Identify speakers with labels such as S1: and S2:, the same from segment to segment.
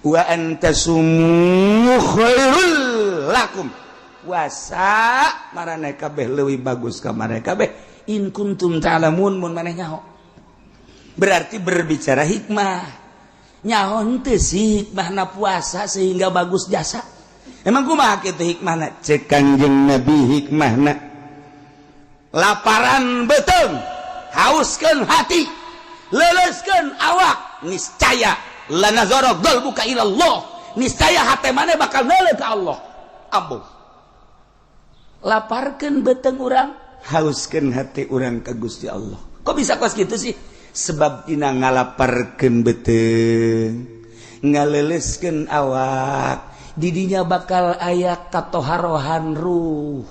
S1: Wa an tasumu khairul lakum, puasa maraneh kabeh leuwih bagus ka maraneh kabeh, in kuntum ta'lamun, mun maneh nyaho. Berarti berbicara hikmah, nyaho henteu sih hikmahna puasa sehingga bagus jasa? Emang kumaha kitu hikmahna? Cek Kanjeng Nabi, hikmahna laparan beuteung, hauskeun hati, leleskeun awak, niscaya lanazara qalbuka ilallah, niscaya hati maneh bakal neuleuh ka Allah. Ambuh, laparkeun beuteung urang, hauskeun hati urang ka Gusti Allah. Kok bisa kos gitu sih? Sebab dina ngalaparkeun beuteung, ngaleleskeun awak, didinya bakal aya katoharohan ruh,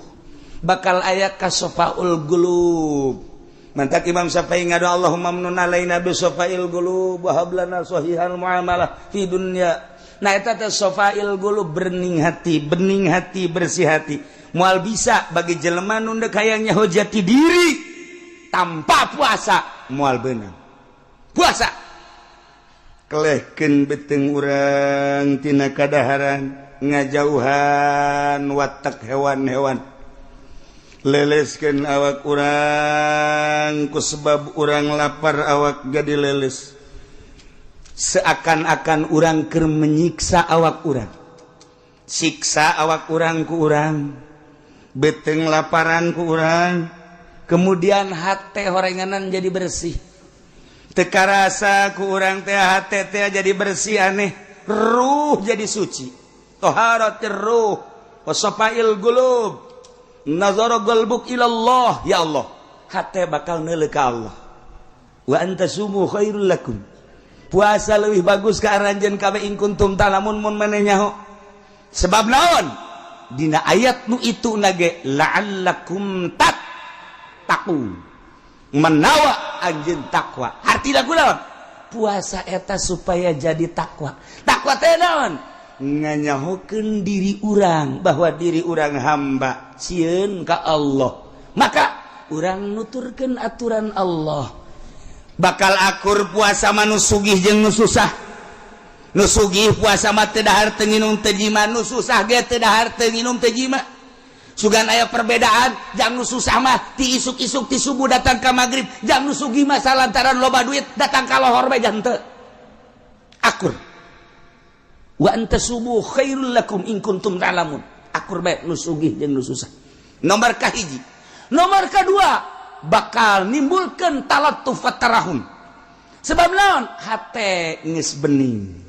S1: bakal aya kasofaul qulub. Mantak Imam Syafi'i ngadu, Allahumma mnun alaina bi sofail qulub wa hab lana sahihal muamalah fi dunya. Nah, eta teh sofail qulub, bening hati, bening hati, bersih hati. Moal bisa bagi jelema nu deuk hayang nyaho jati diri tanpa puasa, moal beunang. Puasa kelehkeun beuteung urang tina kadaharan, ngajauhan watak hewan-hewan, leleskeun awak urang. Ku sebab urang lapar, awak jadi leles, seakan-akan urang keur menyiksa awak urang, siksa awak urang ku urang, beuteung laparan ku urang, kemudian hate horenganan jadi bersih. Teu karasa ku urang teh hate teh jadi bersih, aneh, ruh jadi suci. Toharatir ruh wasafail qulub, nazara qalbuk ilallah. Ya Allah, hate bakal neuleuh ka Allah. Wa an tasumu khairul lakum, puasa lebih bagus ka aranjeun kabeh, in kuntum ta'lamun, mun maneh nyaho. Sebab naon? Dina ayat nu itu nage la'allakum tattaqun, menawa anjeun takwa. Artina kunaon? Puasa eta supaya jadi takwa. Takwa teh naon? Nganyahokeun diri urang bahwa diri urang hamba, sieun ka Allah, maka urang nuturkeun aturan Allah. Bakal akur puasa mah nu sugih jeung nu susah. Nu sugih puasa mah teu dahar, teu nginum, teu jima. Nu susah ge teu dahar, teu nginum, teu jima. Sugan aya perbedaan, jang nu susah mah ti isuk-isuk, ti subuh datang ka magrib, jang nu sugih mah salantaran loba duit datang ka lohor bae jang teu akur. Wa an tasumu khairul lakum in kuntum ta'lamun, akur bae nu sugih jeung nu susah. Nomor kahiji. Nomor kedua, bakal nimbulkeun talattuf tarahum. Sebab naon? Hate geus bening.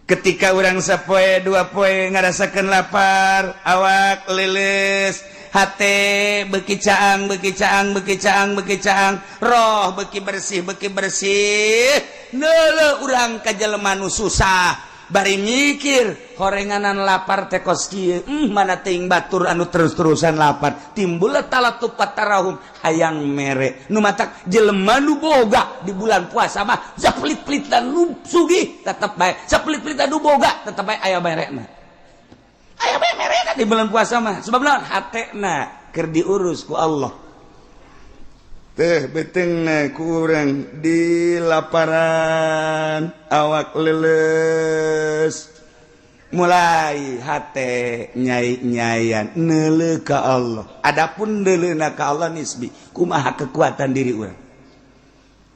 S1: Ketika urang sapoe dua poe ngarasakeun lapar, awak leles, hate beki caang, beki caang, beki caang, beki caang, roh beki bersih, beki bersih, neuleuh urang ka jelema nu susah bari mikir, horenganan lapar teh kos kieu, mana teuing batur anu terus-terusan lapar. Timbul talattuf tarahum, hayang mere. Nu matak jelema nu boga di bulan puasa mah sapelit-pelitan nu sugih tetep bae, sapelit-pelitan nu boga tetep bae aya merena, aya bae merena di bulan puasa mah. Sebab naon? Hatena keur diurus ku Allah teh, beuteungna kurang di laparan, awak leles, mulai hate nyai-nyayan neuleuh ka Allah. Adapun neuleuhna ka Allah nisbi, kumaha kekuatan diri urang.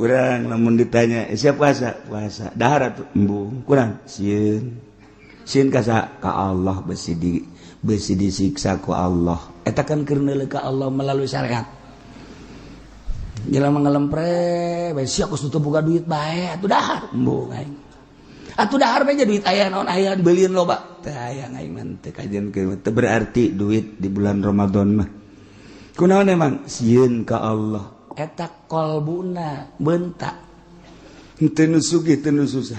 S1: Urang lamun ditanya, "Eh, siap puasa?" "Puasa." "Dahar atuh?" "Embung." "Kurang sieun." "Sieun ka saha?" "Ka Allah, besi di besi disiksa ku Allah." Eta kan keur neuleuh ka Allah melalui syariat. Jelema ngelempre bae, sia kos teu boga duit bae atuh dahar, embung aing. Atuh dahar bae duit aya naon, aya beulieun loba. Teu aya aing mah, teu kajian teu berarti duit di bulan Ramadan mah. Kunaon emang? Sieun ka Allah. Eta kolbuna bentak. Teu nu sugih, teu nu susah.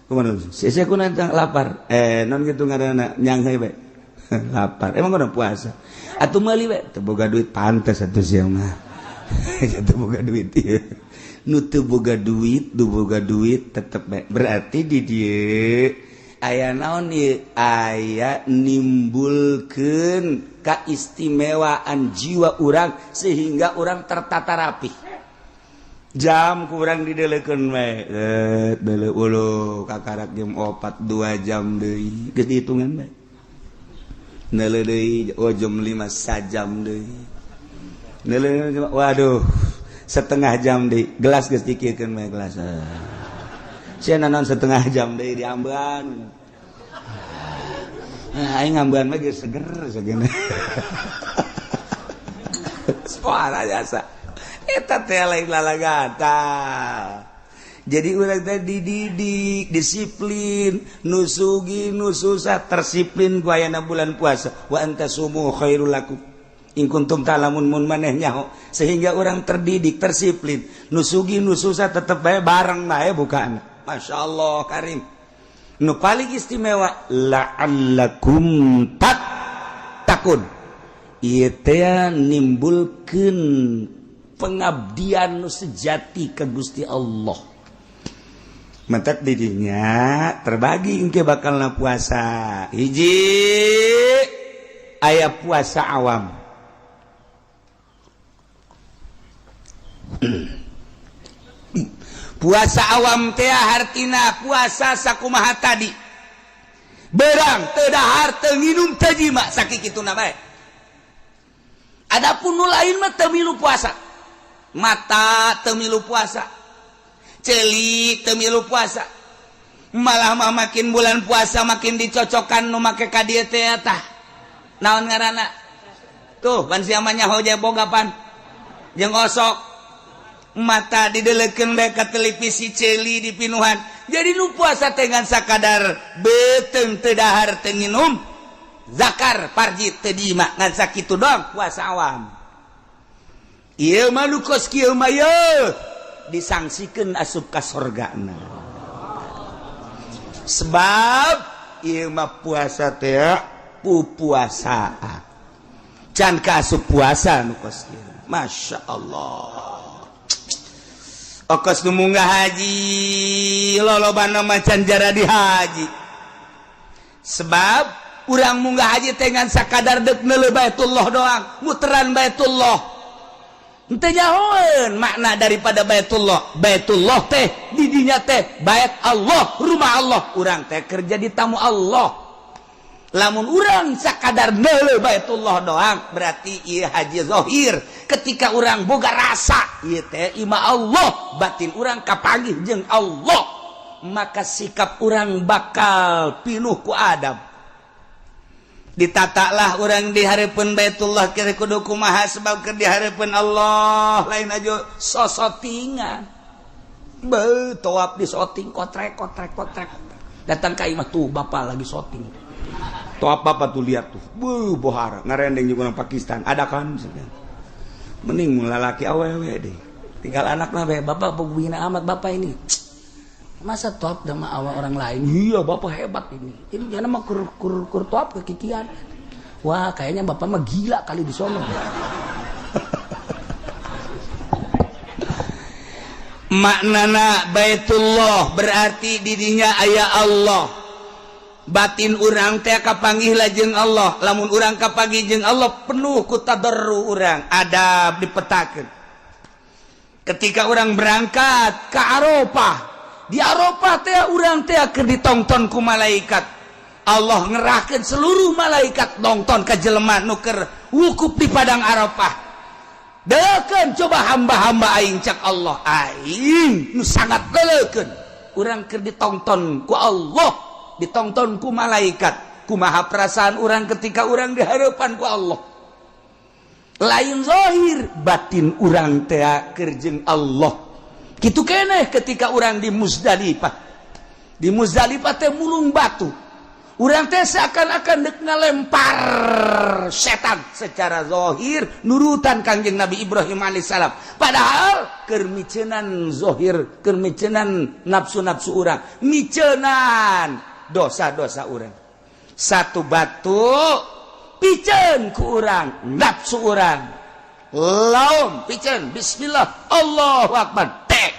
S1: Kumaha? Sia kunaon lapar? Eh, non kitu ngaranna, nyangheui bae. Lapar. Emang kudu puasa. Atuh meuli bae, teu boga duit. Pantes atuh sia mah. Teu boga duit ieu. Nu teu boga duit, nu boga duit tetep bae. Berarti di dieu aya naon ieu? Aya nimbulkeun kaistimewaan jiwa urang sehingga urang tertata rapi. Jam kurang didelekeun we, deuleu ulu kakarak jam 4, 2 jam deui, geus dihitungan bae. Neuleu deui, oh, jam 5, sajam deui. Neuleu, waduh, setengah jam deui. Gelas geus dikiekeun bae gelas. Sia naon setengah jam deui diambean. Nah, aing ngambean mah geus seger segene. Suara jasa. Eta teh lain lalagata. Jadi urang teh dididik disiplin, nu sugih nu susah tersiplin ku ayana bulan puasa. Wa an tasumu khairul lakum in kuntum ta'lamun, mun maneh nyaho, sehingga orang terdidik tersiplin, nu sugih nu susah tetep bae bareng bae bukaan. Masya Allah karim. Nu paling istimewa, la'allakum tattaqun. Ieu teh nimbulkeun pengabdian nu sejati ke Gusti Allah. Mentek didinya terbagi engke bakal puasa. Hiji, aya puasa awam. Puasa awam teh hartina puasa sakumaha tadi, berang teu dahar, teu nginum, teu jima, sakituna bae. Adapun nu lain mah teu milu puasa. Mata teu milu puasa, ceuli teu milu puasa. Malah mah makin bulan puasa makin dicocokkan nu make ka dieu teh. Tah, naon ngaranna tuh? Pan sia mah nyaho boga pan jeung osok. Mata didelekeun bae ka televisi, ceuli dipinuhan. Jadi nu puasa teh ngan sakadar beuteung teu dahar, teu nginum, zakar parji teu diima, ngan sakitu doang puasa awam. Ieu mah nu kos kieu mah ye disangsikeun asup ka sorgana, sebab ieu mah puasa teh pupuasaan, can ka asup puasa nu kos kieu. Masya Allah. Okos nu munggah haji lolobana macan jara di haji, sebab urang munggah haji teh ngan sakadar dek neuleuh Baitullah doang, muteran Baitullah. Henteu nyahoeun makna daripada Baitullah. Baitullah teh didinya teh bait Allah, rumah Allah. Urang teh kerja di tamu Allah. Lamun urang sakadar neuleuh Baitullah doang, berarti ieu haji zahir. Ketika urang boga rasa ieu teh imah Allah, batin urang kapanggih jeung Allah, maka sikap urang bakal pinuh ku adab. Ditatalah orang di hareupeun Baitullah kira kudu kumaha, sebab keur di hareupeun Allah, lain aja sosotingan. Be toap di soting, kotrek kotrek kotrek. Datang ka imah tuh, bapak lagi soting toap, bapak tuh lihat tuh, bu bohara ngarendeng juga orang Pakistan ada kan. Mending lalaki awewe deh, tinggal anak mah bae. Bapak pembina amat bapak ini, masa top sama awal orang lain. Iya, bapak hebat ini jangan mah kur kur kur top kekikian. Wah, kayaknya bapak mah gila kali di sono. Maknana Baitullah berarti didinya aya Allah, batin urang teh kapanggih lajeng Allah. Lamun urang kapanggih jeung Allah, penuh ku tadarru, urang adab dipetakeun. Ketika orang berangkat ke Arafah, di Arafah teh urang teh keur ditonton ku malaikat. Allah ngerahkeun seluruh malaikat nonton ke jelema nu keur wukuf di padang Arafah. Deukeun coba hamba-hamba aing, cak Allah, aing nu sangat leukeun. Urang keur ditonton ku Allah, ditonton ku malaikat, kumaha perasaan urang ketika urang di hadapan ku Allah? Lain zahir, batin urang teh keur jeung Allah. Gitu keneh ketika urang di Muzdalifah. Di Muzdalifah teh mulung batu, urang teh seakan-akan dek ngalempar setan, secara zahir nurutan Kangjeng Nabi Ibrahim alaihissalam, padahal keur miceunan zahir, keur miceunan nafsu-nafsu urang, miceunan dosa-dosa urang. Satu batu piceun ku urang nafsu urang, laum piceun, bismillah Allahu akbar, tek.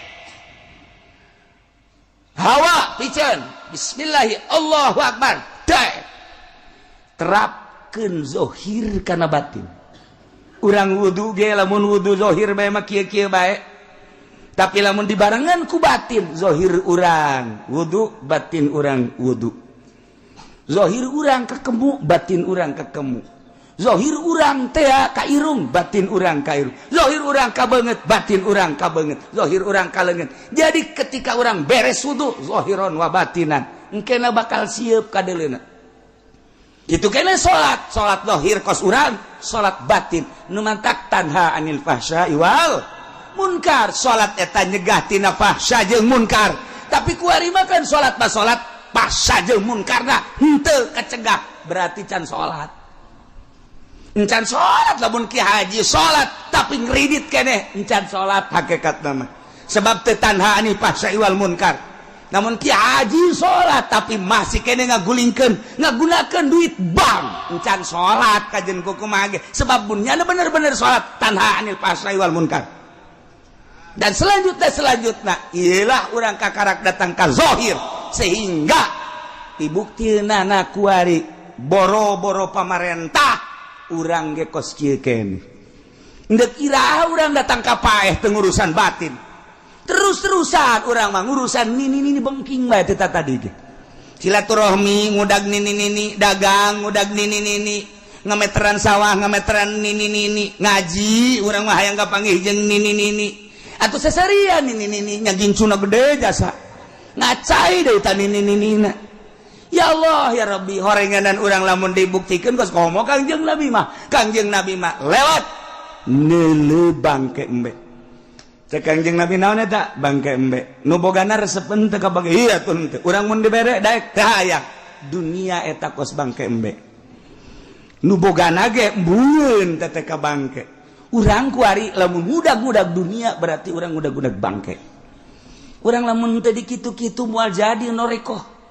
S1: Hawa piceun, bismillahi Allahu akbar, tek. Terapkeun zohir kana batin. Urang wudu ge, lamun wudu zohir bae mah kieu-kieu bae. Tapi lamun dibarengan ku batin, zohir urang wudu, batin urang wudu. Zohir urang kekemu, batin urang kekemu. Zohir urang teh ka irung, batin urang ka irung. Zohir urang ka beungeut, batin urang ka beungeut. Zohir urang ka leungeun. Jadi ketika urang beres wudu zohiron wa batinan, engkena bakal siap kadeleuna. Itu kena salat, salat zohir kos urang, salat batin nu mantak tanha anil fahsya wal munkar. Salat eta nyegah tina fahsya jeung munkar. Tapi kuari mah kan salat mah salat, fahsya jeung munkarna henteu kacegah, berarti can salat. Encan salat lamun ki haji salat tapi ngridit keneh, encan salat hakikat nama, sebab teu tanha anil fahsya wal munkar. Namun ki haji salat tapi masih keneh ngagulingkeun, ngagunakeun duit bank, encan salat kajen kumaha ge, sebab mun nyana bener-bener salat tanha anil fahsya wal munkar. Dan selanjutnya, selanjutnya ialah urang kakarak datang ka zohir, sehingga dibuktina kuari boro-boro pamarentah, urang ge kos kieu keneh. Ndek iraha urang datang ka paeh teu ngurusan batin? Terus-terusan urang mah ngurusan nini nini, bengking bae teh tadi ge. Silaturahmi ngudag nini nini, dagang ngudag nini nini, ngameteran sawah ngameteran nini nini, ngaji urang mah hayang kapanggih jeung nini nini atau seserian nini nini, nya gincuna gede jasa ngacai deui ta nini nini na. Ya Allah ya Rabbi, horenganan urang lamun dibuktikan kos komo Kangjeng Nabi mah. Kangjeng Nabi mah lewat neuleu bangke embe. Cek Kangjeng Nabi, "Naon eta?" "Bangke embe." "Nu bogana resep henteu ka bangke?" "Iya tuh henteu." "Urang mun dibere daek teu hayang?" Dunia eta kos bangke embe, nu bogana ge embungeun teh ka bangke. Urang kuari lamun ngudag-ngudag dunia, berarti urang ngudag-ngudag bangke. Urang lamun teu dikitu-kitu moal jadi norekoh.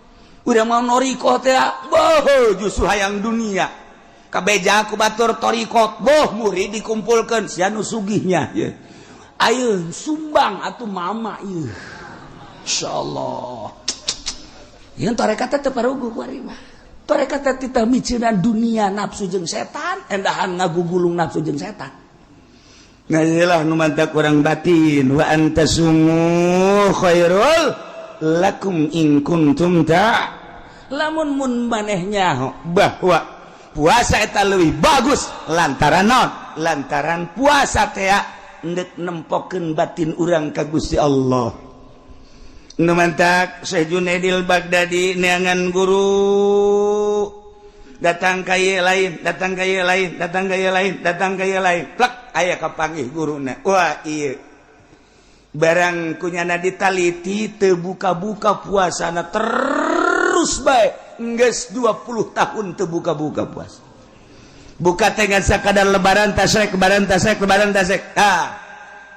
S1: Udah mau noriko teh boh, justru hayang dunia. Kabeja ku batur torikot boh, murid dikumpulkan, sia nu sugihnya ye. Ayo sumbang atuh mama ieu. Insyaallah yang tarekat teh parugu kuari mah. Tarekat teh titah miceunan dunia, nafsu jeung setan, endahan ngagugulung nafsu jeung setan. Nah, iyalah nu mantak urang batin, wa antasumu khairul lakum in kuntum ta. Lamun mun manehnya bahwa puasa eta leuwih bagus lantaran non lantaran puasa teh ndek nempokeun batin urang ka Gusti Allah. Nu mantak Syekh Junaidil Baghdadi neangan guru, datang ka ieu lain, datang ka ieu lain, datang ka ieu lain, datang ka ieu lain, plek aya kapanggih guruna. Wah, ieu barang kunyana ditaliti teu buka-buka puasana, terus bae geus 20 tahun teu buka-buka puasa. Buka teh ngan sakadar Lebaran, Tasrek, Lebaran, Tasrek, Lebaran, Tasrek. Ah,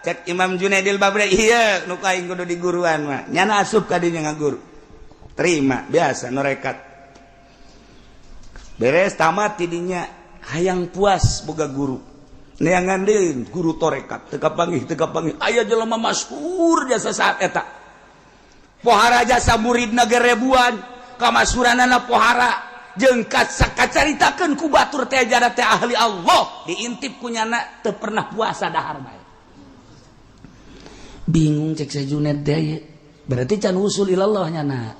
S1: cek Imam Junaidil Baghdadi, iya nu aing kudu di guruan mah. Nyana asup ka dinya ngaguru, terima biasa norekat. Beres tamat tidinya, hayang puas boga guru, neangan deui guru torekat, teu kapanggih, teu kapanggih. Aya jelema masyhur jasa saat eta, pohara jasa, muridna ge ribuan, kamasyhuranana pohara jeung kacaritakeun ku batur teh jara teh ahli Allah. Diintip ku nyana teu pernah puasa, dahar bae. Bingung cek Syekh Junaid teh, berarti can usul ilallah nyana.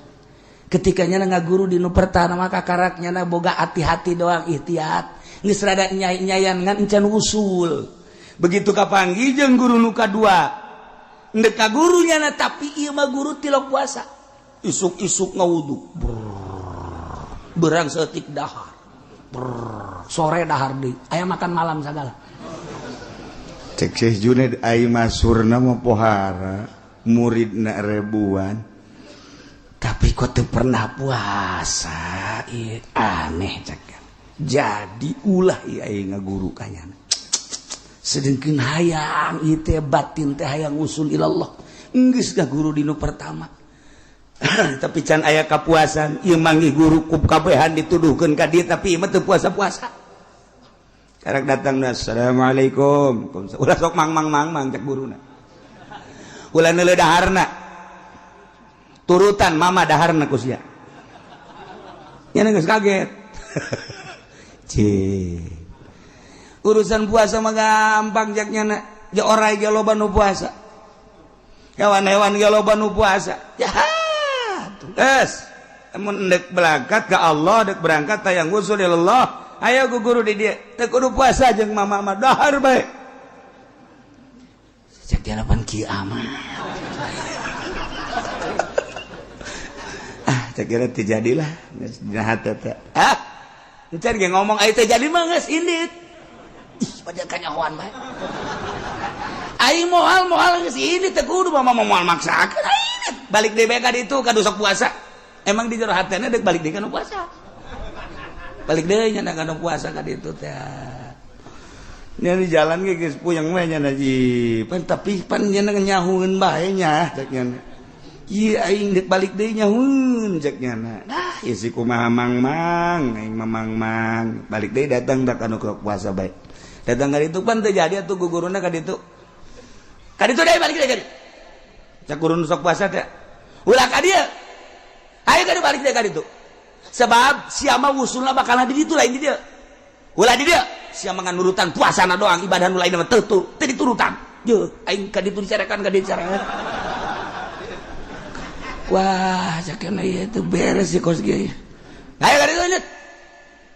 S1: Ketika nyana ngaguru di nu pertama, maka karak nyana boga hati-hati doang, ikhtiat geus rada nyai-nyayan, ngan encan usul. Begitu kapanggih jeung guru nu kadua, ndek ka guru nyana, tapi ieu mah guru tilok puasa, isuk-isuk ngawudu, berang setik dahar. Brrr, sore dahar deui, aya makan malam sagala. Cek Syekh Junaid, ai masurna mah pohara, muridna ribuan, tapi kok teu pernah puasa? Ieu aneh, cek. Jadi ulah ieu aing ngaguru kanyana, sedengkeun hayang ieu teh batin teh hayang usul ilallah. Geus guru di nu pertama, tapi can aya kapuasan. Ieu manggih guru ku kabehan dituduhkeun ka dieu, tapi ieu mah teu puasa-puasa. Karak datang, "Assalamualaikum." Ulah sok mang mang mang mang, cek guruna. Ulah neuleuh daharna, turutan mama daharna ku sia. Nya geus kaget. Cih. Urusan puasa mah gampang, cek nyana. Ja orai ge loba nu puasa. Hewan-hewan ge loba nu puasa. Jahat. Geus. Mun dek berangkat ke Allah, dek berangkat tayang usul Allah. Ayo ku guru di dieu. Teu kudu puasa jeung mama mah dahar bae. Cek diarapan kieu amat. Ah, cek kira teu jadilah. Geus dina hate teh. Ah. Encan ge ngomong aya teu jadi mah geus indit. Ih, padahal kanyahoan bae. Aing moal geus indit teu kudu mama moal maksakeun aing. Balik deui bae ka ditu ka sok puasa. Emang di jero hatena deuk balik deui ka nu puasa. Balik deui nya ka nu puasa ka ditu teh. Nya di jalan ge geus puyeng we nya ji. Pan tapi pan nya nyahueun bae nya cek nya. Ieu aing deuk balik deui nyahueun cek nya. Nah, ieu si kumaha mang-mang, aing mah mang-mang. Balik deui datang da ka nu puasa bae. Datang ka ditu pan teu jadi atuh guguruna ka ditu. Ka ditu deui balik deui ka ditu. Cek guru nu sok puasa teh. Ulah ka dieu. Ayo ka balik deui ka ditu. Sebab sia mah wusulna bakal di ditu lain di dieu. Ulah di dieu. Sia mah nurutan puasana doang, ibadah nu lain mah teu teu diturutan. Yeuh, aing ka ditu dicarekan ka dieu dicarekan. Wah, cakena ieu teu beres sih kos kieu. Ayo ka ditu lanjut.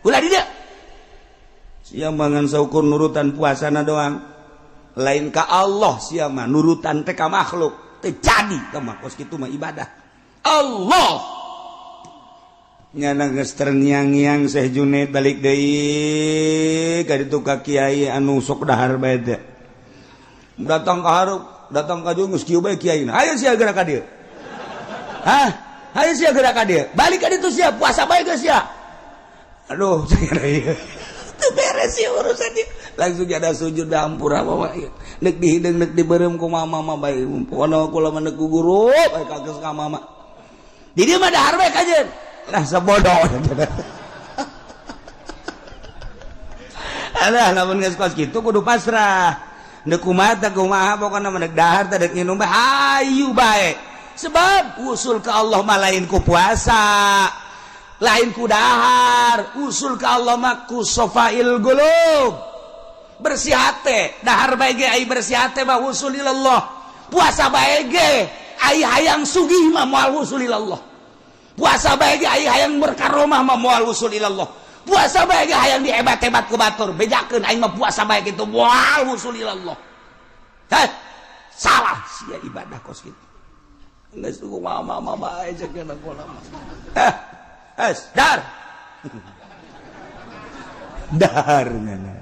S1: Ulah di dieu. Sia mah ngan saukur nurutan puasana doang. Lain ka Allah sia mah nurutan teh ka makhluk. Teu jadi ka mah kos kitu mah ibadah. Allah nyana geus terngiang-ngiang Syekh Junaid balik deui ka ditu ka kiai anu sok dahar bae teh. Datang ka hareup, datang ka dieu geus kieu bae kiaina. Ayo sia geura ka dieu. Hah? Ayo sia geura ka dieu. Balik ka ditu sia puasa bae geus sia. Aduh, ieu. Teu beres ieu urusan ieu. Langsung ada sujud hampura mama ieu. Neuk dihideung neuk dibeureum ku mama mah bae. Pokona kula mah neuk ku guru bae kageus ka mama. Di dieu mah dahar bae kajeun. Lah sebodoh. Alah lamun geus kos kitu kudu pasrah. Neuk kumaha teh kumaha pokona mah neuk dahar teh deuk nginum bae hayu bae. Sebab usul ke Allah mah lain ku puasa, lain ku dahar, usul ke Allah mah ku sofail qulub. Bersih hate, dahar bae ge ai bersih hate mah usul ilallah. Puasa bae ge ai hayang sugih mah moal usul ilallah. Puasa bae ge ai hayang berkaromah mah moal usul ilallah. Puasa bae ge hayang dihebat-hebat ku batur, bejakeun aing mah puasa bae kitu moal usul ilallah. Heh, salah sia ibadah kos kitu. Geus kumaha mama bae cek kana kula mah. Heh, es dar. Dahar nyana.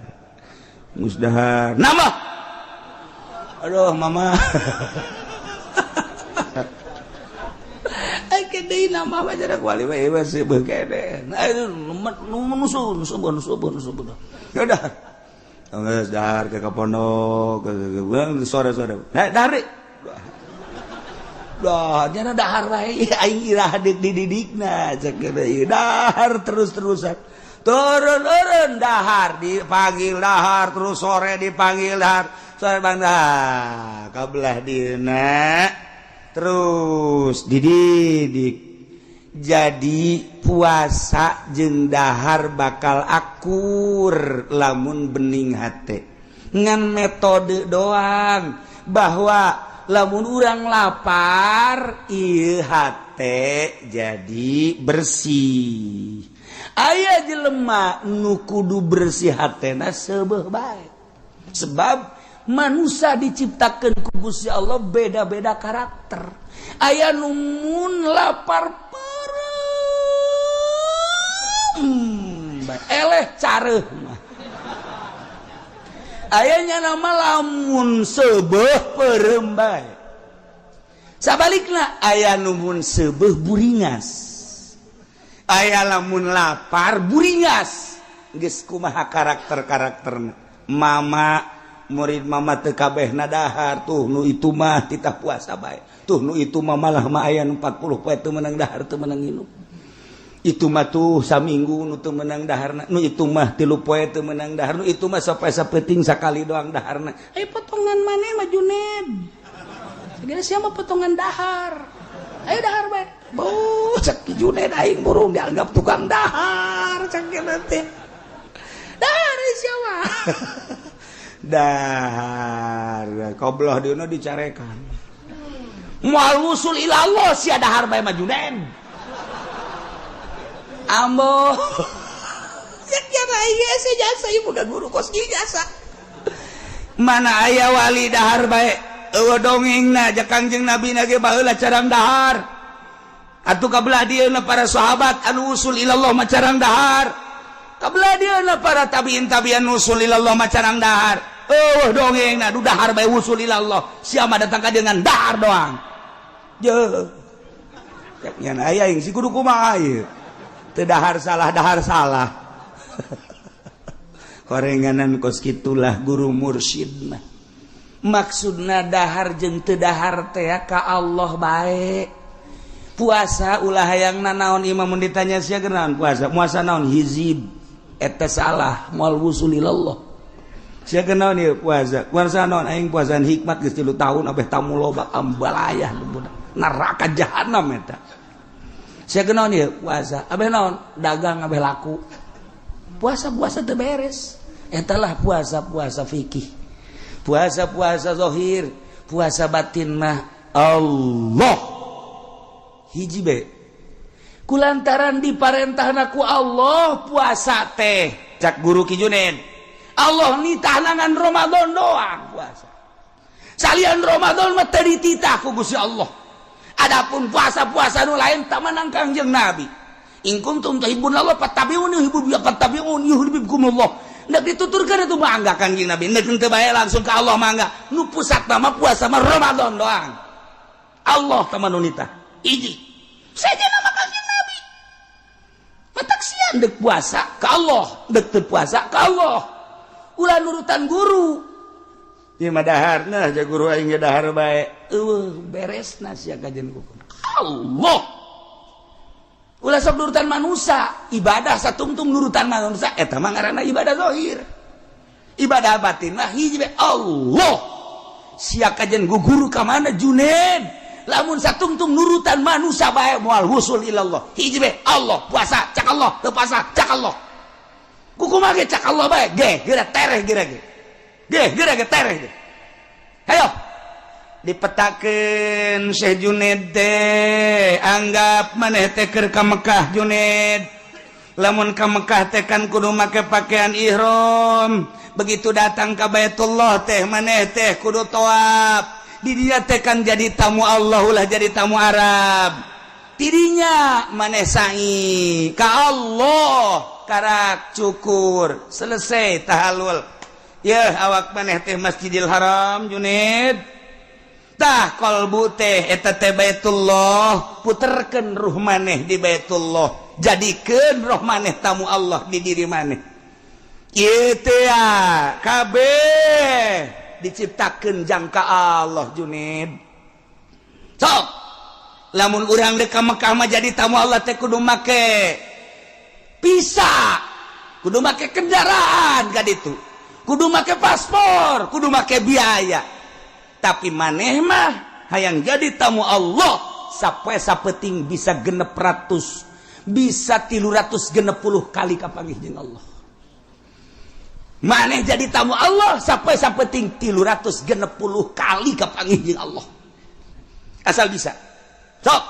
S1: Geus dahar. Nambah. Aduh mama. Deui nama mah jadi wali we seubeuh kene. Nusun nusun nusun nusun. Ya dah. Geus dahar ke pondok sore-sore. Nah, dahar. Dah, nyana dahar wae aing irah deuk dididikna cek ieu dahar terus-terusan. Turun-turun dahar dipanggil dahar terus sore dipanggil dahar. Sore bang dah kabelah dina. Terus dididik jadi puasa jeung dahar bakal akur lamun bening hate ngan metode doang bahwa lamun urang lapar ieu hate jadi bersih. Aya jelema nu kudu bersih hatena seubeuh bae sebab manusia diciptakan ku Gusti Allah beda-beda karakter. Aya nu mun lapar peureum eleh careuh mah. Aya nama lamun seubeuh peureum bae. Sabalikna aya nu mun seubeuh buringas. Aya lamun lapar buringas. Geus kumaha karakter-karakterna. Mama murid mama teu kabehna dahar tuh nu itu mah titah puasa bae. Tuh nu itu mah malah mah aya nu 40 poe teu meunang dahar teu meunang nginum. Itu mah tuh saminggu nu teu meunang daharna, nu itu mah 3 poe teu meunang dahar, nu itu mah sampai sapeuting sakali doang daharna. Ayo potongan maneh mah Juned. Segala sia mah potongan dahar. Ayo dahar bae. Beuh cek Juned aing burung dianggap tukang dahar cek teh. Dahar sia mah. Dahar kobloh dina dicarekan. Moal wusul ila Allah sia dahar bae mah, Junaid. Ambo. Ya ya jasa ieu boga guru kos jasa. Mana aya wali dahar bae? Eueuh dongengna ja Kangjeng Nabi na ge baheula carang dahar. Atuh kabelah dieuna para sahabat anu usul ilallah mah carang dahar. Kabelah dieuna para tabiin tabian usul ilallah mah carang dahar. Eueuh dongengna du dahar bae usul ilallah. Sia mah datang ka dengan dahar doang. Je. Cek nyan aya yang si kudu kumaha ieu. Teu dahar salah, dahar salah. Horenganan kos kitulah guru mursyid mah. Maksudna dahar jeung teu dahar teh ka Allah bae. Puasa ulah hayang nanaon imam mun ditanya sia genaon puasa? Puasa naon? Hizib. Eta salah, moal wusul ilallah. Sia genaon ieu puasa? Puasa naon? Aing puasaan hikmat geus 3 tahun abeh tamu loba ambalayah budak. Neraka jahanam eta. Sia genaon ieu puasa? Abeh naon? Dagang abeh laku. Puasa-puasa teu beres. Eta lah puasa-puasa fikih. Puasa-puasa zahir, puasa batin mah Allah. Hiji be. Kulantaran diparentahna ku Allah puasa teh, cak guru Ki Junaid. Allah nitahna ngan Ramadan doang puasa. Salian Ramadan mah teu dititah ku Gusti Allah. Adapun puasa-puasa nu lain tak menang Kangjeng Nabi. In kuntum tuhibbun Allah fattabi'uni yuhibbu fattabi'un yuhibbukumullah. Nek dituturkeun itu mangga Kangjeng Nabi. Nek teu bae langsung ke Allah mangga. Nu pusat mah puasa mah Ramadan doang. Allah tama nu nitah. Hiji. Saja nama Kangjeng Nabi. Matak sian dek puasa ke Allah, dek teu puasa ke Allah. Ulah nurutan guru. Ieu mah dahar nah ja guru aing ge dahar bae. Eueuh beresna sia kajian hukum. Allah. Ulah sok nurutan manusia, ibadah satungtung nurutan manusia eta mah ngaranna ibadah zahir. Ibadah batin mah hiji bae Allah. Sia kajian guru ka mana, Junaid? Lamun satungtung nurutan manusia bae moal wusul ilallah. Hiji bae Allah, puasa cak Allah, teu puasa cak Allah. Kukumaha ge cak Allah bae, ge geura tereh geura ge. Ge geura ge tereh ge. Hayo dipetakeun Syekh Junaid teh, anggap maneh teh keur ka Mekah, Junaid. Lamun ka Mekah teh kan kudu make pakaian ihram. Begitu datang ka Baitullah teh maneh teh kudu tawaf. Di dinya teh kan jadi tamu Allah, ulah jadi tamu Arab. Tidinya maneh sa'i ka Allah, karak cukur, selesai tahalul ya awak maneh teh Masjidil Haram, Junaid. Tah kolbu teh eta teh Baitullah, puterkeun ruh maneh di Baitullah, jadikeun roh maneh tamu Allah di diri maneh. Ieu teh ya kabeh diciptakeun jangka Allah, Junaid. Sok lamun urang dek ka Mekah mah jadi tamu Allah teh kudu make visa, kudu make kendaraan ka ditu, kudu make paspor, kudu make biaya. Tapi maneh mah hayang jadi tamu Allah sampai sapeting bisa 600, bisa 360 kali kapanggih jeung Allah. Maneh jadi tamu Allah sampai sapeting 360 kali kapanggih jeung Allah, asal bisa. Sok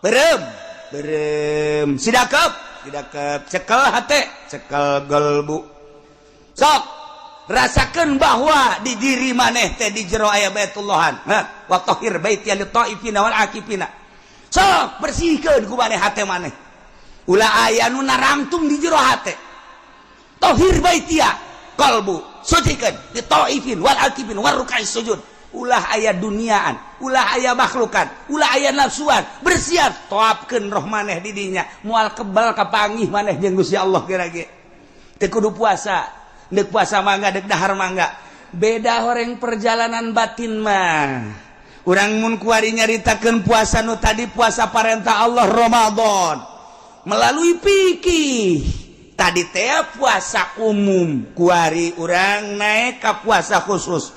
S1: berem berem, sidakep sidakep, cekel hate, cekel golbu. Sok rasakan bahwa di diri maneh teh di jero aya Baitullahan. Wa tahhir baiti lit taifina wal akifina. Sok bersihkeun ku maneh hate maneh, ulah aya nu narangtung di jero hate. Tahhir baitia qalbu, sucikeun li taifin wal akifin war ruk'is sujud. Ulah aya duniaan, ulah aya makhlukan, ulah aya nafsuan, bersiap toapkeun roh maneh di dinya, moal kebal kapanggih maneh jeung Gusti Allah. Kira-kira teu kudu puasa. Dek puasa mangga, dek dahar mangga, beda horeng perjalanan batin mah. Urang mun kuari nyaritakeun puasa nu tadi, puasa parentah Allah Ramadan melalui fikih tadi teh puasa umum, kuari urang naik ka puasa khusus.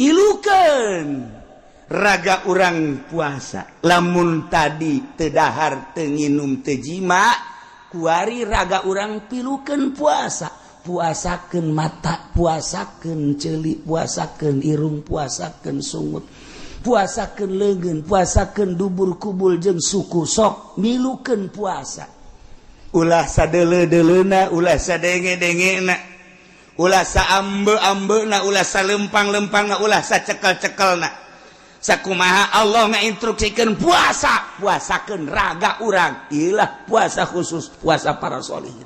S1: Ilukeun raga urang puasa. Lamun tadi teu dahar, teu nginum, teu jima, kuari raga urang pilukeun puasa. Puasakeun mata, puasakeun ceuli, puasakeun irung, puasakeun sungut. Puasakeun leungeun, puasakeun dubur kubul jeung suku, sok milukeun puasa. Ulah sadeuleu-deuleuna, ulah sadenge-dengena, ulah saambe-ambena, ulah salempang-lempangna, ulah sacekel-cekelna. Sakumaha Allah ngainstruksikeun puasa, puasakeun raga urang. Ilah puasa khusus, puasa para sholihin.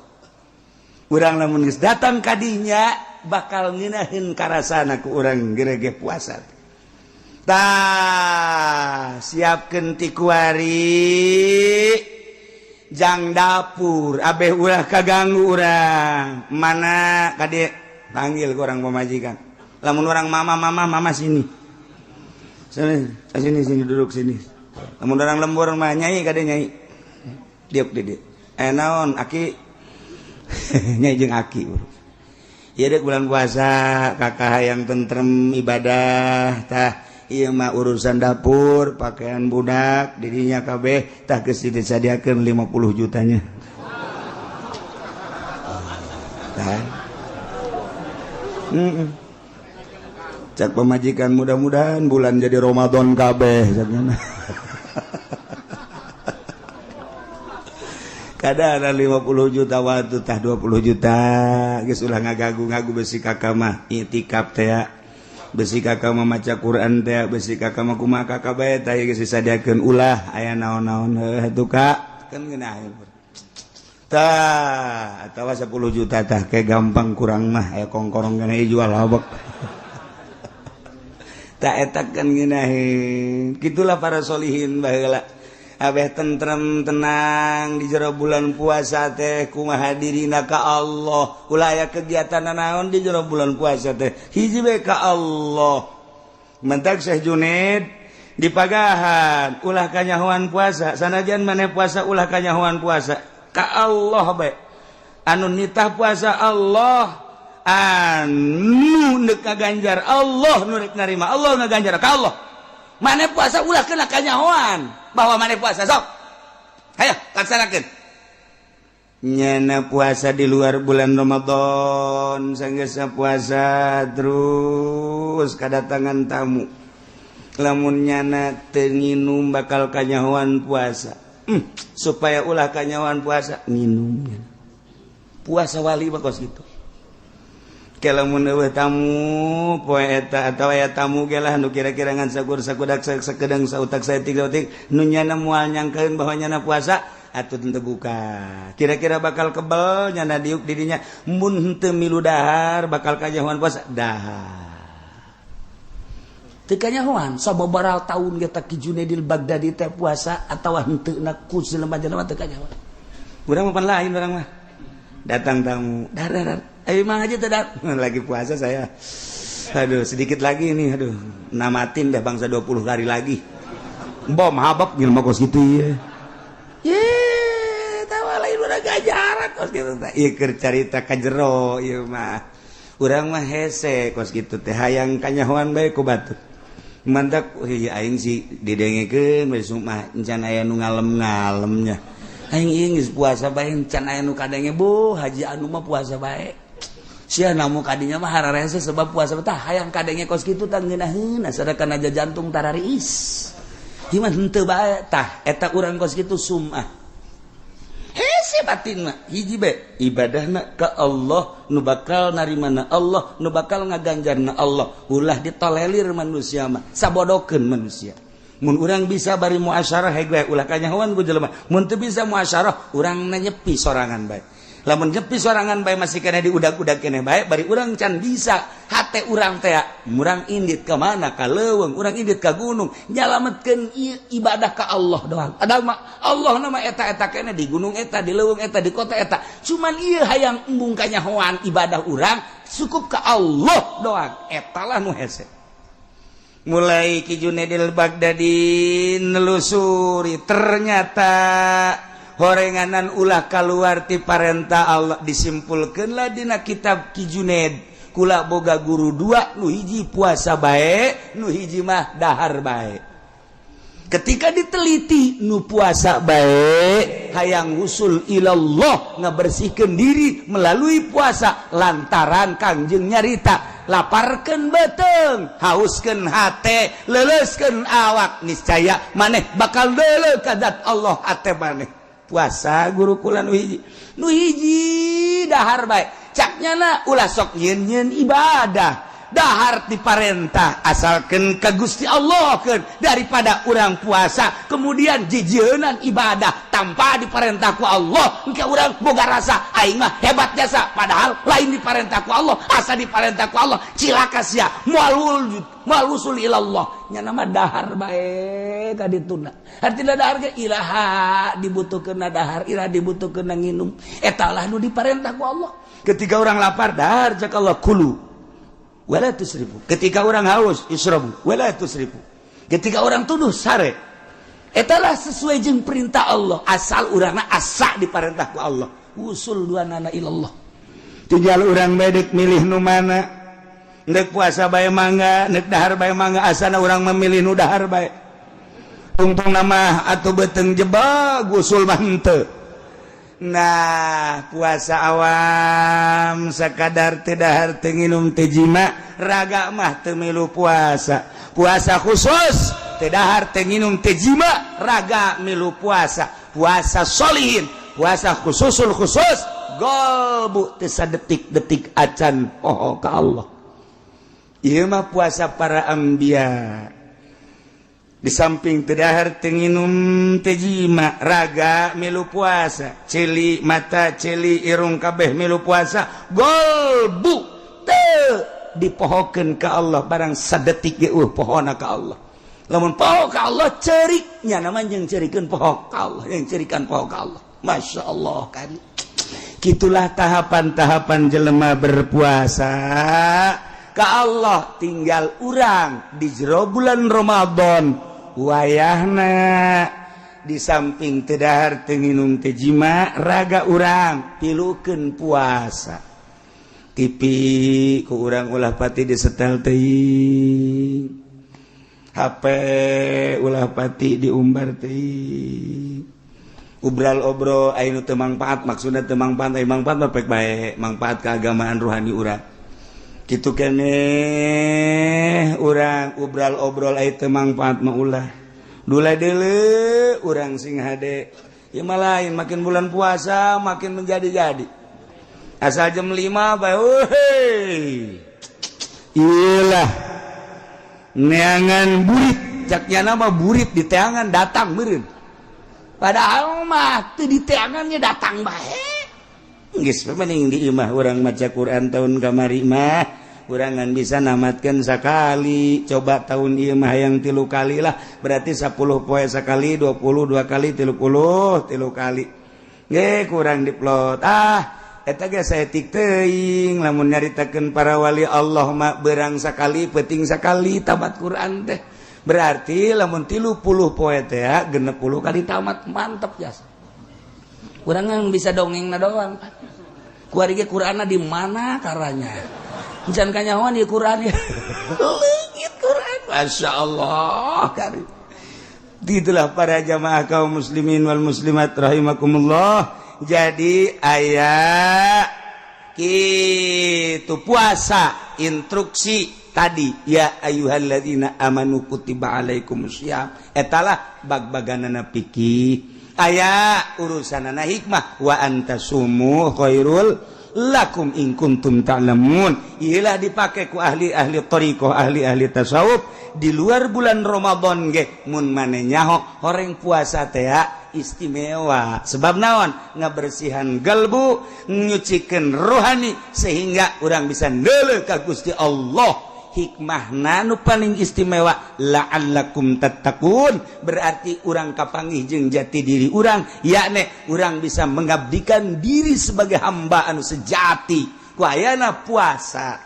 S1: Urang lamun geus datang kadinya bakal ngeunaheun karasana ku urang gerege puasa. Tah, siapkeun ti kuari jang dapur abeh ulah kaganggu urang. Mana kade panggil ke orang pemajikan. Lamun orang mama, mama, mama, sini sini sini sini, duduk sini. Lamun orang lembur mah, nyai, kade nyai, diuk di dieu. Eh, naon, aki? Nyai jeung aki. Ieu dek bulan puasa, kakak yang tentrem ibadah. Tah, ieu mah urusan dapur, pakaian budak dirinya kabeh, tah geus disadiakeun 50 jutanya. Tah. Cak pemajikan, mudah-mudahan bulan jadi Ramadan kabeh caknya. Kada ada 50 juta waktu, tah 20 juta geus, ulah ngagagu-ngagu. Besi kakak mah itikaf teh, besi kakak mah maca Quran teh, besi kakak mah kumaha kakak bae, tah geus disadiakeun, ulah aya naon-naon. Heuh atuh, Kak, kan ngeunah tah. Atawa 10 juta, tah, kayak gampang kurang mah aya kongkorong kana jual habek. Tak eta kan ngeunaheun. Gitulah para solihin baheula, abeh tentrem, tenang di jero bulan puasa teh. Kumaha dirina ka Allah, ulah aya kegiatan naon di jero bulan puasa teh, hiji we ka Allah. Mentak Syekh Junaid dipagahan ulah kanyahoan puasa. Sanajan maneh puasa, ulah kanyahoan puasa, ka Allah bae. Anu nitah puasa Allah, anu neuk ngaganjar Allah, nu rek narima Allah, ngaganjar ka Allah. Maneh puasa ulah kena kanyahoan bahwa maneh puasa. Sok hayo laksanakeun. Nyana puasa di luar bulan Ramadan, sanggeusna puasa terus kedatangan tamu, lamun nyana teu nginum bakal kanyahoan puasa. Supaya ulah kanyahoan puasa, minum. Puasa wali mah kos kitu. Lamun eueuh tamu poe eta atawa aya tamu ge lah nu kira-kira ngan sakur sakudak sakedeng sautak saeutik sautik, nu nyana moal nyangkeun bahwa nyana puasa, atuh teu buka. Kira-kira bakal kebel nyana diuk didinya mun henteu milu dahar, bakal kanyahoan puasa, dahar. Teu kanyahoan. Sababaraha taun ge Ki Junaidil Baghdadi teh puasa atawa henteu na ku jelema-jelema teu kanyahoan. Urang mah pan lain, urang mah datang tamu, dar dar, ayo mang aja tidak lagi puasa saya, aduh, sedikit lagi ini, aduh, namatin dah bangsa 20 hari lagi, bom habab gimana kos gitu ya. Ye, tawa lain udah gajaran kos gitu teh. Ieu keur carita ka jero ieu mah. Urang mah hese kos gitu teh, hayang kanyahoan bae ku batur. Mantak ieu aing sih didengekeun we mah encan aya nu ngalem-ngalemnya. Aing ieu geus puasa bae encan aya nu kadenge, bu haji anu mah puasa bae. Sia namu kadinya mah hararese sebab puasa, tah hayang kadenge kos kitu tah ngeunaheun, sadakan aja jantung tarariis. Gimana henteu bae, tah eta urang kos kitu sumah. Hese batin mah hiji bae ibadahna ka Allah, nu bakal narimana Allah, nu bakal ngaganjarna Allah. Ulah ditolelir manusia mah, sabodokeun manusia. Mun urang bisa bari muasyarah heg bae, ulah kanyahoan ku jelema. Mun teu bisa muasyarah, urang nyepi sorangan bae. Lamun nyepi sorangan bae masih kena diudag-udag kene bae, bari urang can bisa hate urang teh, urang indit ka mana, ka leuweung, urang indit ka gunung, nyalametkeun ibadah ka Allah doang. Ada mah Allah nama eta-eta kene di gunung eta, di leuweung eta, di kota eta, cuman ieu hayang embung kanyahoan ibadah urang cukup ka Allah doang, etalah nu hese. Mulai Ki Junaidil Baghdadi nelusuri, ternyata horenganan ulah keluar ti parentah Allah. Disimpulkanlah dina kitab Ki Junaid, kula boga guru dua, nu hiji puasa bae, nu hiji mah dahar bae. Ketika diteliti, nu puasa bae hayang usul ilallah, ngabersihkan diri melalui puasa, lantaran Kangjeng nyarita Laparkeun beuteung, hauskeun hate, leuleuskeun awak, niscaya maneh bakal deuleu ka zat Allah hate maneh. Puasa guru kula nu hiji, nu hiji dahar bae. Cak nyana ulah sok nyeun-nyeun ibadah, dahar diparentah asalkan ke Gusti Allah kan, daripada urang puasa kemudian jijienan ibadah tanpa diparentah ku Allah. Engke urang boga rasa aing mah hebat jasa, padahal lain diparentah ku Allah. Asa diparentah ku Allah, cilaka sia, moal wujud, moal wusul ilallah. Nya mah dahar bae ka dituna. Artina dahar ge iraha dibutuhkeun dahar, iraha dibutuhkeun nginum, eta lah nu diparentah ku Allah. Ketika orang lapar, dahar, cak Allah, kulu wala tusrifu. Ketika orang haus, isrobu wala tusrifu. Ketika orang tunduh, sare. Etalah sesuai jeung perintah Allah, asal urangna asa diparentah ku Allah, usul dua nana ilallah. Tinggal urang bedek milih nu mana. Nek puasa bae mangga, nek dahar bae mangga, asana urang memilih nu dahar bae. Tungtung nama atau beuteung jebak, usul mah henteu. Nah, puasa awam sekadar teu dahar, teu nginum, teu jima, raga mah teu milu puasa. Puasa khusus teu dahar, teu nginum, teu jima, raga milu puasa. Puasa solihin, puasa khususul khusus, golbu teu sadetik-detik acan poho ka Allah. Ieu mah puasa para anbiya. Di samping teu dahar, teu nginum, teu jima, raga milu puasa, ceuli mata, ceuli irung, kabeh milu puasa, golbu teu dipohokeun ka Allah barang sadetik ge pohona ka Allah. Lamun poho ka Allah, cerik nya nama jeung ceurikeun poho ka Allah, yang cerikan poho ka Allah. Masya Allah kan, gitulah tahapan-tahapan jelema berpuasa ka Allah. Tinggal urang di jero bulan Ramadan wayahna, di samping teu dahar, teu nginum, teu jima, raga urang tilukeun puasa. TV ku urang ulah pati disetel teuing, HP ulah pati diumbar teuing, ubral obrol anu teu mangpaat. Maksudna teu mangpaat, aya mangpaat mah pek bae, mangpaat keagamaan ruhani urang kitu keneh. Urang ubral obrol aya teu mangpaat mah ulah. Dula deuleu urang sing hade ya mah lain, makin bulan puasa makin menjadi-jadi. Asal jam 5 bae, hei, ilah neangan burit, caknya nama burit di teangan datang meureun, padahal mah teu di teangannya datang bae. Geus mending di imah urang maca Quran. Tahun kamari mah urang ngan bisa namatkeun sakali, coba tahun ieu mah yang 3 kali lah, berarti 10 poe sekali, 20 dua kali, 30 3 kali ge kurang diplot. Ah, eta ge saeutik teuing. Lamun nyaritakeun para wali Allah mah berang sakali, peuting sakali tamat Quran teh. Berarti lamun 30 poe teh 60 kali tamat, mantep jasa. Urang bisa dongeng na doang. Kuari ge Qur'anna di mana karanya? Encan kanyahoan ieu Qur'an ya. Leungit Qur'an. Masya Allah. Karim. Itulah para jamaah kaum muslimin wal muslimat rahimakumullah. Jadi aya kitu puasa instruksi tadi, ya ayyuhalladzina amanu kutiba alaikumusiyam, etalah bag-baganana fikih, aya urusanana hikmah, wa antasumu khairul lakum in kuntum ta'lamun. Iyalah dipake ku ahli-ahli thariqah, ahli-ahli tasawuf di luar bulan Ramadan ge. Mun mane nyaho horeng puasa teh istimewa, sebab naon? Ngabersihan galbu, nyucikeun rohani, sehingga urang bisa neuleuh ka Gusti Allah. Hikmah nu paling istimewa, la'allakum tattaqun, berarti urang kapanggih jeung jati diri urang, yakni urang bisa mengabdikan diri sebagai hamba anu sejati ku ayana puasa.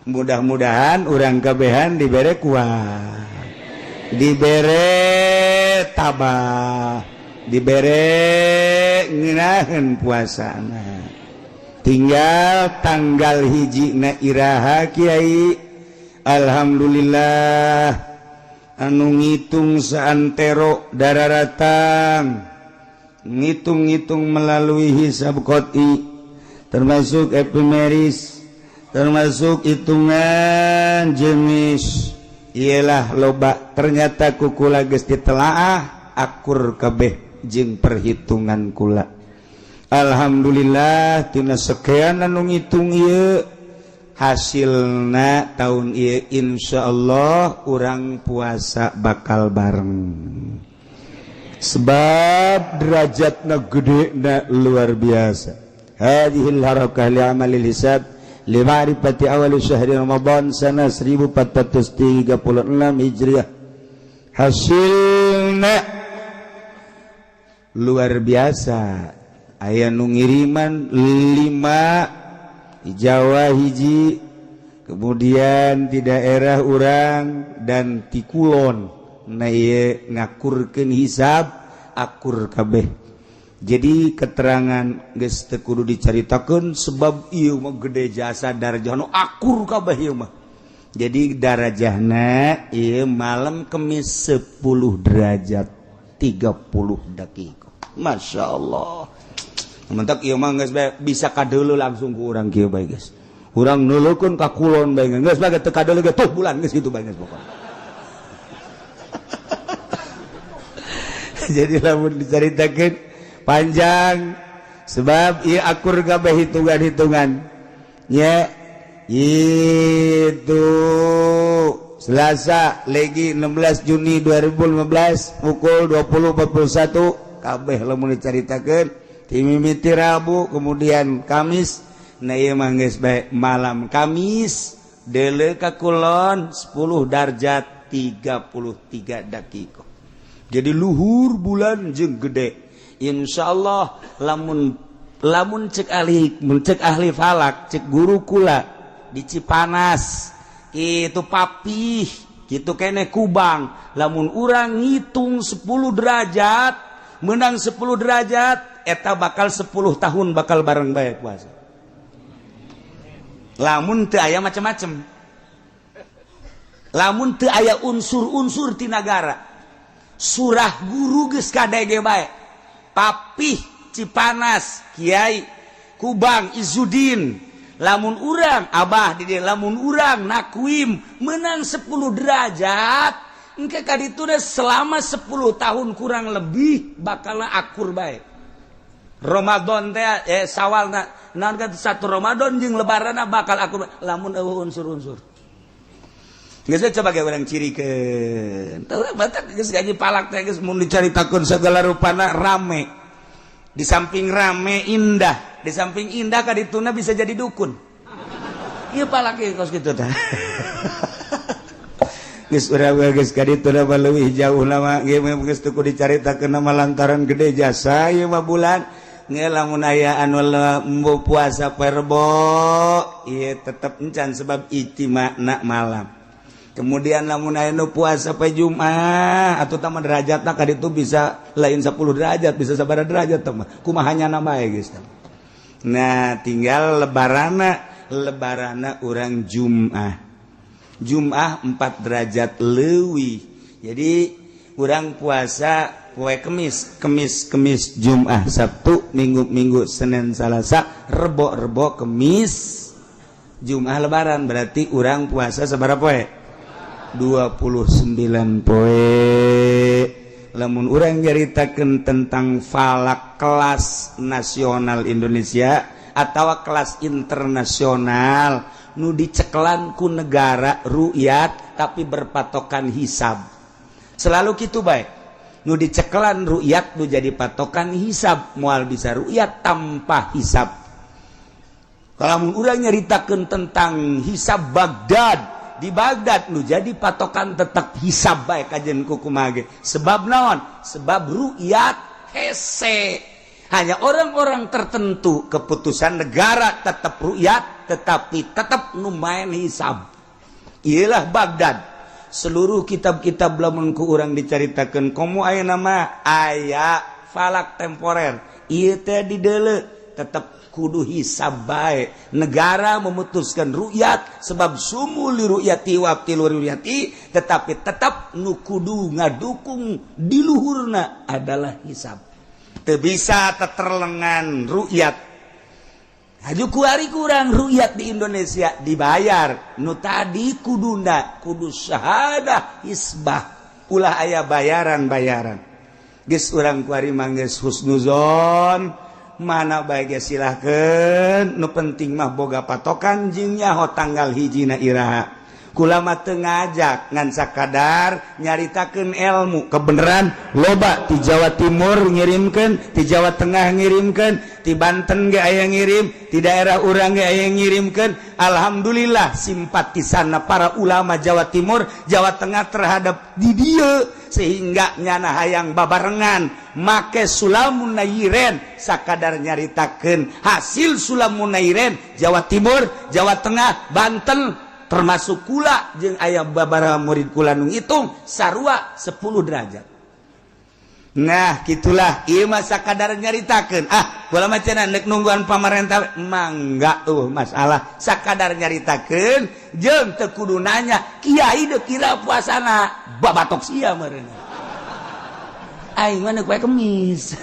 S1: Mudah-mudahan urang kabehan dibere kuat, dibere tabah, dibere ngeunaheun puasana. Tinggal tanggal 1 na iraha, Kiai? Alhamdulillah, anu ngitung saantero dararatang, ngitung-ngitung melalui hisab qot'i termasuk epimeris. Termasuk hitungan jenis ialah loba, ternyata ku kula geus ditelaah akur kabeh jeung perhitungan kula. Alhamdulillah, tina sekian anu ngitung ieu hasilna tahun ieu Insya Allah urang puasa bakal bareng, sebab derajatna gede na luar biasa. Hadhil harakah li amalil hisab li ma'rifati awal syahri Ramadan sana 1436 Hijriah, hasilna luar biasa. Aya nu ngiriman 5 di Jawa hiji, kemudian di daerah urang dan ti kulon. Nah, ieu ngakurkeun hisab akur kabeh. Jadi keterangan geus teu kudu dicaritakeun, sebab ieu mah gede jasa darajah nu akur kabeh ieu mah. Jadi darajahna ieu malam Kemis 10 derajat 30 detik. Masya Allah. Mentak ieu mah geus bae bisa kadeuleu langsung ku urang kieu bae, geus. Urang neuleukeun ka kulon bae, geus bae teu kadeuleu ge tuh bulan geus kitu bae geus pokona. Jadi lamun dicaritakeun panjang, sebab ieu akur kabeh hitungan-hitungan nya. Itu Selasa legi 16 Juni 2015 pukul 20.41 kabeh lamun dicaritakeun timimiti Rabu, kemudian Kamis. Nah, ieu mah geus bae malam Kamis deuleu ka kulon 10 darjat 33 dakika. Jadi luhur bulan jeung gede. Insya Allah lamun lamun cek ahli, mun cek ahli falak, cek guru kula di Cipanas itu, Papih gitu kene, Kubang, lamun urang ngitung 10 derajat menang 10 derajat, eta bakal 10 tahun bakal bareng bae puasa, lamun teu aya macem-macem, lamun teu aya unsur-unsur ti nagara. Surah guru geus kadege bae, Papih, Cipanas, Kiai Kubang Izudin, lamun urang Abah di dieu, lamun urang nakuim menang 10 derajat engke ka ditu selama 10 tahun kurang lebih bakal akur bae Ramadan teh, Sawal na naon kan, satu Ramadan jeung Lebaran bakal akur lamun euweuh unsur-unsur. Geus coba ge urang cirikeun. Tahu batak geus gaji palak teh geus mun dicaritakeun segala rupana rame. Di samping rame indah, di samping indah kadituna bisa jadi dukun. Ieu palak ieu kos kitu tah. Geus urang geus kadituna mah leuwih jauh lama ge geus teu kudu dicaritakeun nama, lantaran gede jasa ieu mah bulan. Nge lamun aya anu embo puasa Rebo ieu tetep encan, sebab ijtimana malam. Kemudian lamun aya nu puasa poe Jumat atau taman derajatna ka ditu bisa lain 10 derajat, bisa sabaraha derajat teh mah kumaha nya bae geus. Nah, tinggal lebarana, lebarana urang Jumat, Jumat 4 derajat leuwih. Jadi urang puasa poe Kemis, Kemis, Kemis, Jumat, Sabtu, Minggu, Minggu, Senin, Salasa, Rebo, Rebo, Kemis, Jumat Lebaran. Berarti urang puasa sabaraha poe? 29 poe. Lamun urang nyaritakeun tentang falak kelas nasional Indonesia atau kelas internasional nu dicekelan ku negara rukyat tapi berpatokan hisab, selalu gitu baik. Nu dicekelan rukyat nu jadi patokan hisab, moal bisa rukyat tanpa hisab. Kalau urang nyaritakeun tentang hisab Baghdad, di Baghdad nu jadi patokan tetap hisab bae kajen kukumaha ge. Sebab naon? Sebab rukyat hese hanya orang-orang tertentu, keputusan negara tetap rukyat tetapi tetap nu main hisab ialah Baghdad. Seluruh kitab-kitab lamun ku urang dicaritakeun, komo aya nama aya falak temporer ieu teh dideuleu tetap kudu hisab bae. Negara memutuskan rukyat sebab sumu li ru'yati wa abtilu ru'yati, tetapi tetap nu kudu ngadukung di luhurna adalah hisab. Teu bisa teterlengan rukyat. Haju kuari kurang rukyat di Indonesia dibayar. Nu tadi kudunda kudu syahadah hisbah, ulah aya bayaran-bayaran. Geus urang kuari mah geus husnuzon, mana bae ge silahkeun, nu penting mah boga patokan jeung nyaho tanggal hijina iraha. Kula mah teu ngajak, ngan sakadar nyaritakeun ilmu kebenaran. Loba ti Jawa Timur ngirimkeun, ti Jawa Tengah ngirimkeun, ti Banten ge aya ngirim, ti daerah urang ge aya ngirimkeun. Alhamdulillah, simpatisanna para ulama Jawa Timur, Jawa Tengah terhadap di dieu, sehingga nyana hayang babarengan make sulamun nayiren. Sakadar nyaritakeun hasil sulamun nayiren Jawa Timur, Jawa Tengah, Banten, termasuk kula jeung aya babaraha murid kula nu ngitung sarua 10 derajat. Nah, gitulah, ieu mah sakadar nyaritakeun. Ah, kula mah cenah nek nungguan pamarentah, mangga, masalah sakadar nyaritakeun jeung teu kudu nanya kiai deuk kira puasana, babatok sia meureun. Aing mah neuk poe Kemis.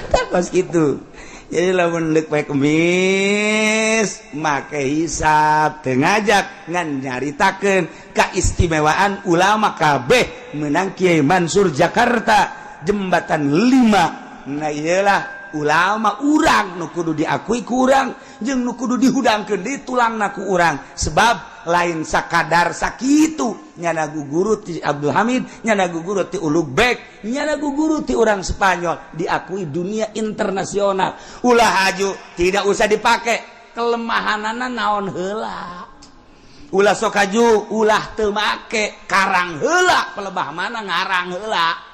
S1: Tah, pas kitu. Jadi lamun deuk poe Kemis make hisab, teu ngajak, ngan nyaritakeun keistimewaan ulama kabeh menang Kiai Mansur Jakarta Jembatan 5. Nah, iyalah ulama urang nu kudu diakui ku urang jeung nu kudu dihudangkeun di tulangna ku urang, sebab lain sakadar sakitu nyana guru ti Abdul Hamid, nyana guru ti Ulugbek, nyana guru ti urang Spanyol, diakui dunia internasional. Ulah haju, tidak usah dipakai kelemahanana naon heula, ulah sok haju, ulah teu make, karang heula pelebah mana, ngarang heula.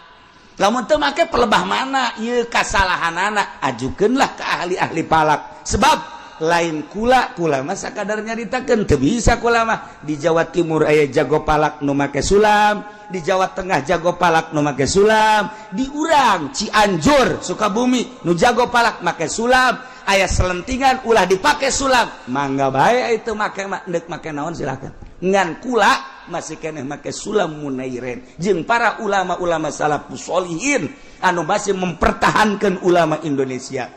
S1: Lamun teu make pelebah mana ieu kasalahanana, ajukeunlah ke ahli-ahli falak, sebab lain kula. Kula mah sakadar nyaritakeun, teu bisa kula mah. Di Jawa Timur aya jago falak nu make sulam, di Jawa Tengah jago falak nu make sulam, di urang Cianjur, Sukabumi nu jago falak make sulam. Aya selentingan ulah dipake sulam, mangga bae itu make mah, deuk make naon silakan, ngan kula masih keneh make sulam munairen jeung para ulama-ulama salafus solihin anu masih mempertahankan ulama Indonesia.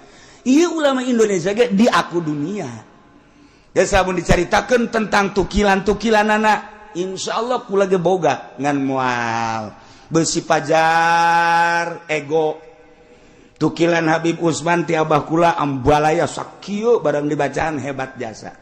S1: Iya, ulama Indonesia ge diaku dunia ya. Sabun dicaritakeun tentang tukilan-tukilan anak, insya Allah kula ge boga, ngan moal besi pajar ego. Tukilan Habib Usman ti abah kula ambalaya sakieu, barang dibacaan hebat jasa.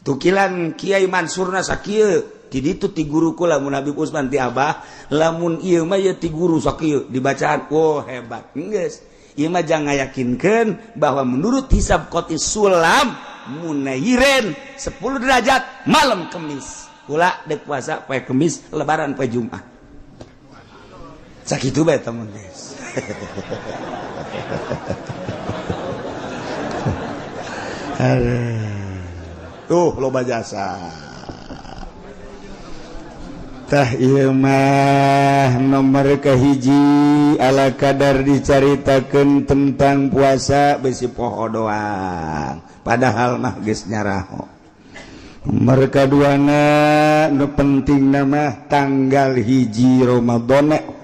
S1: Tukilan Kiai Mansurna sakieu, ti ditu ti guru kula. Lamun Habib Usman ti abah, lamun ieu mah ieu ti guru sakieu, dibacaan, oh hebat. Geus, ieu mah jangan ngayakinkeun bahwa menurut hisab qoti sulam munayiren 10 derajat malam Kemis. Kula dek puasa poe Kemis, Lebaran poe Jumat. Sakitu bae temen, guys. Tuh, loba jasa. Tah, ieu mah nomor kahiji, ala kadar dicaritakeun tentang puasa, besi poho doang, padahal mah geus nyaraho. Nomor kaduana, nu penting nama tanggal 1 Ramadan,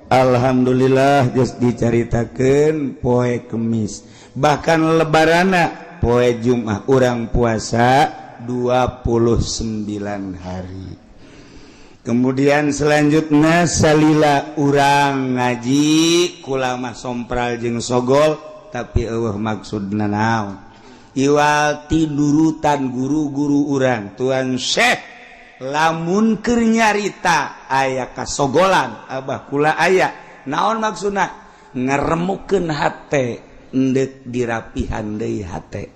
S1: alhamdulillah geus dicaritakeun poe Kemis, bahkan Lebarana poe Jumat, urang puasa 29 hari. Kemudian selanjutnya, salila urang ngaji, kula mah sompral jeung sogol, tapi eueuh maksudna naon, iwal tidurutan guru-guru urang, Tuan Syekh lamun keur nyarita aya kasogolan abah kula, aya naon maksudna, ngeremukeun hate, endek dirapihan deui hate.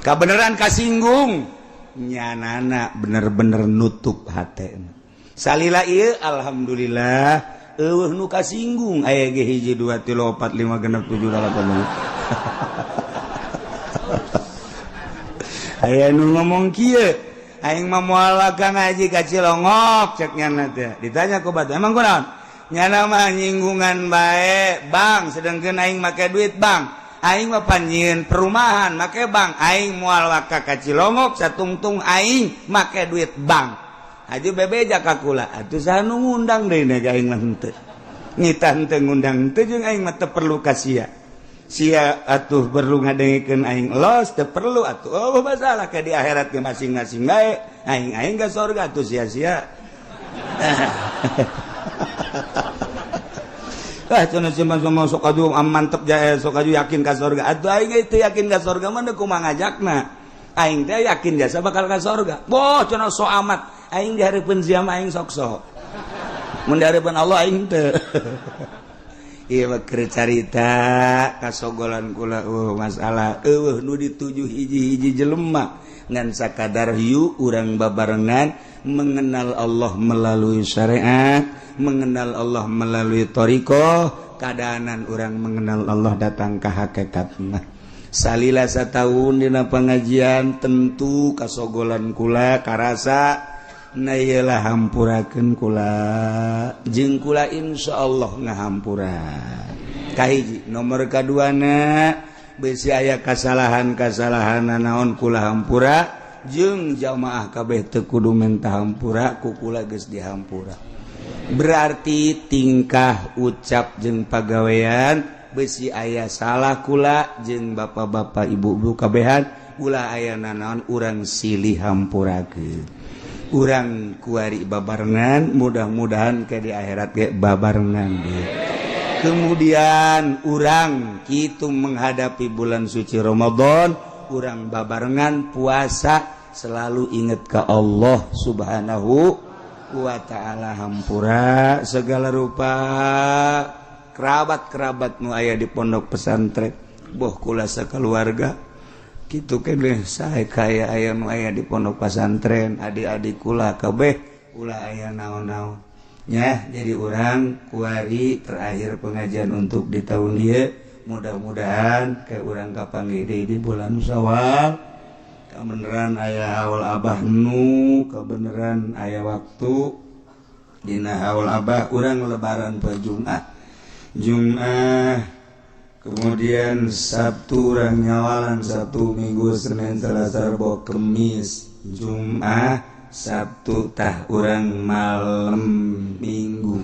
S1: Kabeneran kasinggung, nyanana bener-bener nutup hate. Salila ieu, alhamdulillah eueuh nu kasinggung, aya ge 1, 2, 3, 4, 5, 6, 7, 8. Aya nu ngomong kieu, "Aing mah moal ka ngaji ka Cilongok," cek nyana teh. Ditanya ku batur, "Emang kunaon?" "Nyana mah nyinggungan bae, Bang, sedengkeun aing make duit bank. Aing mah panjieun perumahan make bank. Aing moal waka ka Cilongok satungtung aing make duit bank." Haji bebeja ka kula, "Atuh saha nu ngundang deui? Ka aing mah henteu. Ngita henteu, ngundang henteu, jeung aing mah teu perlu ka sia." Sia atuh perlu ngadengikeun aing los teu perlu atuh. Oh, masalah ke di akhirat ke masing-masing bae. Aing aing ke surga atuh sia-sia. Ah, cenah si mah sok aju mantep jae, sok aju yakin ka surga. Atuh aing teu yakin ka surga mah kumaha ngajakna. Aing teh yakin jasa bakal ka surga. Boh cenah sok amat. Aing di hareupeun sia mah aing sok-sok. Mun di hareupeun Allah aing teu. Ieu mah keur carita kasogolan kula masalah eueuh nu dituju hiji-hiji jelema ngan sakadar hiu urang babarengan mengenal Allah melalui syariat, mengenal Allah melalui thariqah, keadaanan orang mengenal Allah datang ke hakikatna. Salila satahun dina pengajian tentu kasogolan kula karasa na iyalah hampurakeun kula jeung kula insyaallah ngahampura. Kahiji nomor kaduana besi aya kasalahan-kasalahan naon kula hampura jeung jamaah kabeh teu kudu menta hampura ku kula geus dihampura. Berarti tingkah ucap jeung pagawean besi aya salah kula jeung bapak-bapak ibu-ibu kabehan ulah aya nanaon urang silih hampurakeun. Urang kuari babarengan mudah-mudahan ke di akhirat ge babarengan ge. Kemudian urang kitu menghadapi bulan suci Ramadan, urang babarengan puasa selalu ingat ke Allah Subhanahu wa ta'ala. Hampura segala rupa kerabat-kerabat nu aya di pondok pesantren boh kula sakeluarga kitu keneh sae kaya aya nu aya di pondok pesantren adik-adik kula kabeh ulah aya naon-naon ya. Jadi urang kuari terakhir pengajian untuk di tahun ieu, mudah-mudahan kayak urang kapanggih deui di bulan Syawal, kebenaran aya haul Abah nu kebenaran aya waktu dina haul Abah urang lebaran poe Jumat Jumat, kemudian Sabtu urang nyawalan, Sabtu Minggu Senin Selasa Rebo Kemis Jumat Sabtu tah urang malam Minggu,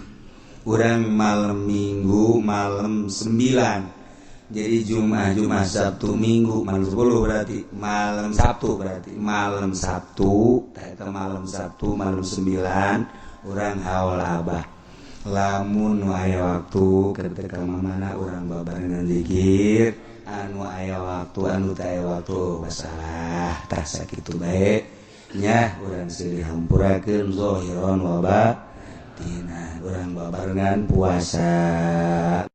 S1: urang malam Minggu malam 9. Jadi Jumat Jumat Sabtu Minggu malam 10, berarti malam Sabtu, berarti malam Sabtu tah eta malam Sabtu malam 9 urang haul Abah. Lamun nu aya waktu ketika mana urang babarengan zikir, anu aya waktu, anu teu aya waktu masalah tah sakitu bae nya. Urang silih hampurakeun zahiran wa batina, urang babarengan puasa.